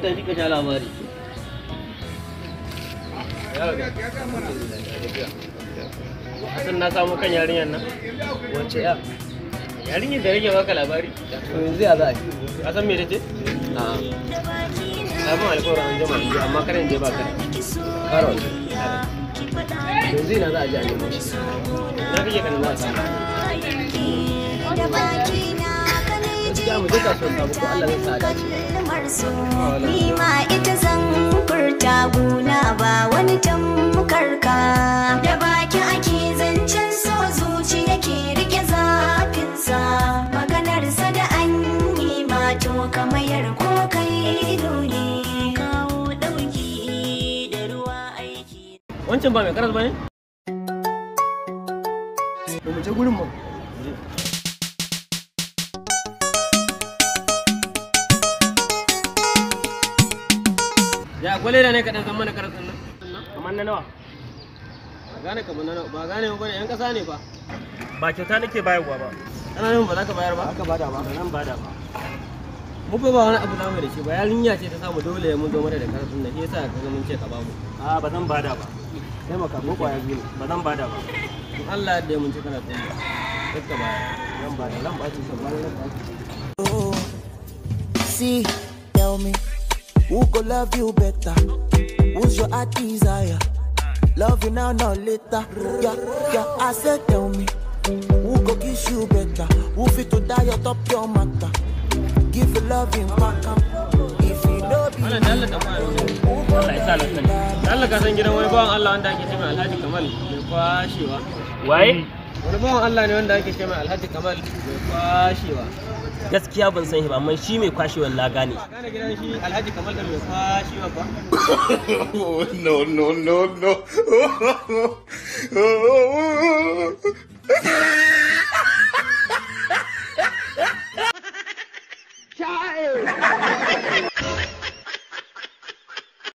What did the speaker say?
Tashi ka sha labari. Hassan na samu kan yarinyar nan. Wace ya? Yarinyar da nake baka labari. To yanzu ya za a yi? Ka san me tace? A'a. Sabon alƙawarin an jima in je amma kar in je ba kada. Karol. Yanzu ina za a je a nemo shi. Na kake ganin za a samu. Gaskiya mu je kasuwar Sabo ko Allah zai sa a dace. Ni ma ita zan furta guna ba wani tamkar ka. Da baki ake zancen so zuci yake rike zafinsa. Maganarsa da an yi ma to kamayar ko kai ne. Kawo ɗauki da ruwa aiki. Wancan ba mai karas ba ne? To mu je gurin mu. Ya akwai leda ne kaɗan san mana karas ɗin nan? Kamar na nawa? Ba gane kamar na nawa ba gane ba ne 'yan ƙasa ne ba. Ba kyauta nake bayarwa ba. Kana nufin ba za ka bayar ba? Aka bada ba. Ba zan bada ba. Mu fa ba wani abu zamu da shi ba yarinya ce ta samu dole mun zo mana da karas ɗin nan shi yasa ka ga mun ce ka bamu. A ba zan bada ba. Taimaka ko kwaya biyu ne. Ba zan bada ba. In Allah ya yarda mun ci karas ɗin nan. Duk ka bayar. Zan bada zan ba ki zan ba ki. See, tell me, who could love you better? Who's your heart desire? Love you now, not later. Yeah, yeah, I said, tell me, who go kiss you better? Who fit to die on top your matter? Give you love in back. If you know be Wannan da Allah ta fara. Allah ya sa na sani. Da Allah ka san gidan wani bawan Allah wanda ake ce mai Alhaji Kamal mai kwashewa. Waye? Wani bawan Allah ne wanda ake ce mai Alhaji Kamal mai kwashewa. Gaskiya ban san shi ba amma shi mai kwashewar na gane. Ba gane gidan shi Alhaji Kamal da mai kwashewa ba. No, no, no, no.